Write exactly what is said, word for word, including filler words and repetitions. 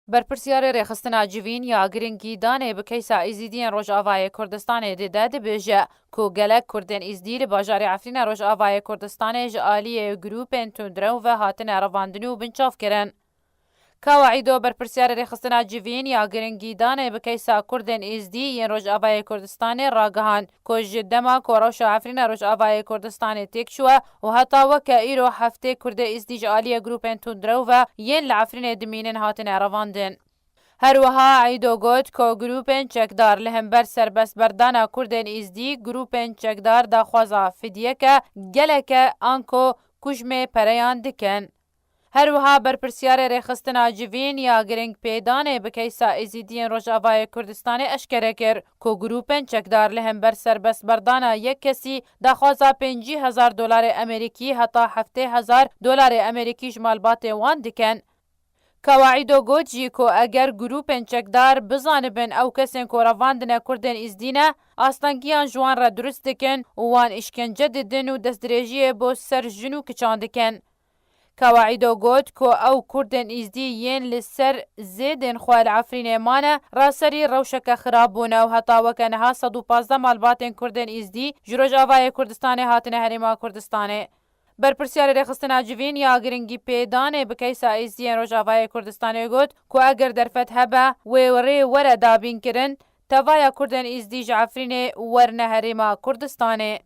Berpirsyarê Rêxistina Civîn ya giringî danê bi keysa Êzîdiyên Rojavayê Kurdistanê dide, dibêje ku gelek Kurdên Êzdî li bajarê Efrîna Rojavayê Kurdistanê ji aliyê grûpên tundrew ve hatine revandin û binçav kirin. Kawa Îdo, berpirsyarê Rêxistina Civîn ya giringî danê bi keysa Kurdên Êzdî yên Rojavayê Kurdistanê, ragihand ku ji dema ku rewşa Efrîna Rojavayê Kurdistanê têk çûye û heta weke îro heftê Kurdê Êzdî ji aliyê grûpên tundrew ve yên li Efrînê dimînin hatine revandin. Her wiha Îdo got ku grûpên çekdar li hember serbestberdana Kurdên Êzdî, grûpên çekdar daxwaza fidyeke geleke anko kujmê pereyan dikin. Her wiha berpirsyarê Rêxistina Civîn ya giringpêdanê bi keysa Êzîdiyên Rojavayê Kurdistanê eşkere kir ku grûpên çekdar li hember serbestberdana yek kesî daxwaza pêncî hezar dolarê Amerîkî heta heftê hezar dolarê Amerîkî ji malbatê wan dikin. Kawa Îdo got jî ku eger grûpên çekdar bizanibin ew kesên ku revandine Kurdên Êzdî ne, astengiyan ji wan re dirust dikin û wan îşkence didin û destdirêjiyê bo ser jin û kiçan dikin. Kawa Îdo got ku ew Kurdên Êzdî yên li ser zêdên xwe li Efrînê mane, raserî rewşeke xirab bûne û heta weke niha sed û pazdeh malbatên Kurdên Êzdî ji Rojavayê Kurdistanê hatine Herêma Kurdistanê. Berpirsyarê Rêxistina Civîn ya giringî pêdanê bi keysa Êzdiyên Rojavayê Kurdistanê got ku eger derfet hebe, wê rê were dabînkirin, tevaya Kurdên Êzdî ji Efrînê werne Herêma Kurdistanê.